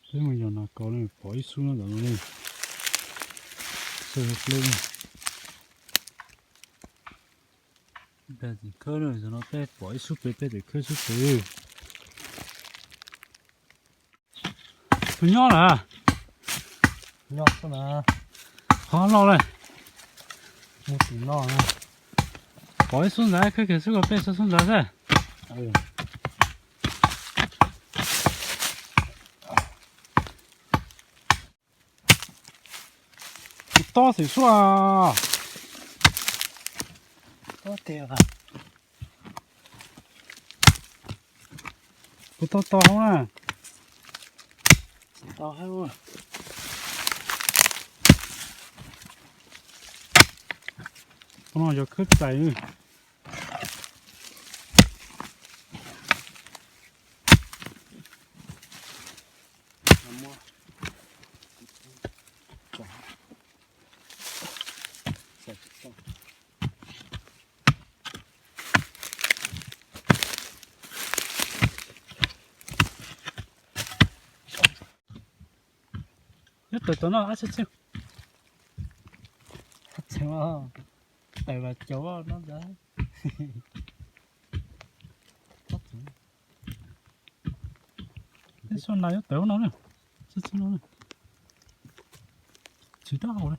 Peb mus yos nas kos ne, pom ib xub no ntawm no ne. Xwb hle. Dag txiv khawb no, zaum no peb pom ib xub pem, peb tseem khawb xub pem. Tus nyob lawm. Nyob xwb na. Qhov loj lawm. Mus tim no na. Pom ib xub ntawd, khawb kiag xwb kom peb xub ntawd xwb. Kuv tob xwm xua. Tob tiag. Kuv tau tau hauv na. Tau hauv. Qhov no yog khawb txais. Nyob tawm tom no ab txhib txhib. Txhib tawm vas cauv no ntag. Txhib nas nyob tawm no na. Txhib txhib no na. Txhib rab hauv na.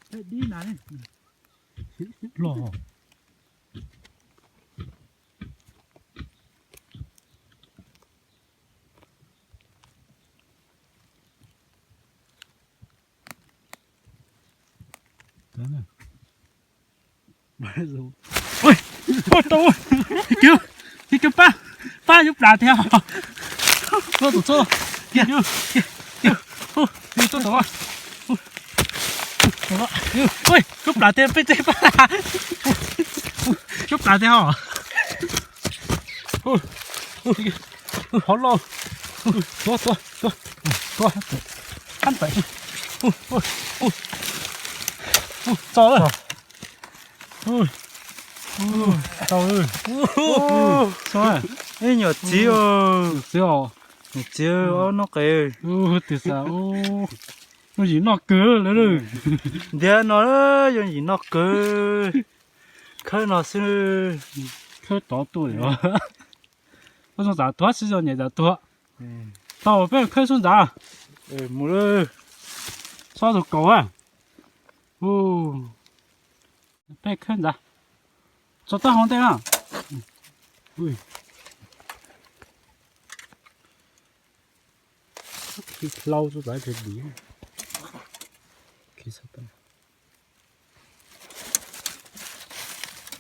Dib nas ne. Loj. Ui, ui, tau, ib kiag, ib kiag pab, pab yuav plam tiag. Txo, txo, txo, kiag, kiag, kiag, txo, txo, ui, kub plam tiag peb tej pab, kub plam tiag os. Hov lauj, tuav, tuav, tuav, tuav, qab npaim, txo lawm. Tau, tso, ib nyuam txiv, nyuam txiv os, nyuam txiv ob noj qes. Tus xav, yooj yim noj kawg lawm. Ntiav no yooj yim noj kawg, khawb no xwb. Khawb tod tuaj li os. Koj zoo txav tuag xwb, zoo nyem txav tuag. Tau, peb khawb xub ntxav. Mus lawm. Txhob tus kaus a. Peb khawb ntxav. Tso taub hau ntej na. Khi hlau txuj txav ib pliag dim.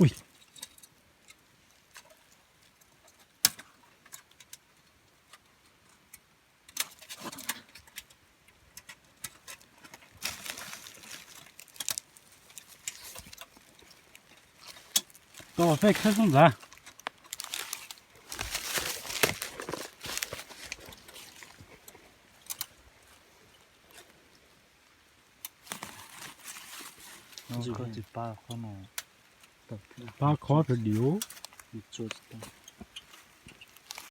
Ui. Tau, peb khawb xub ntxav. Pab khob rau diuj.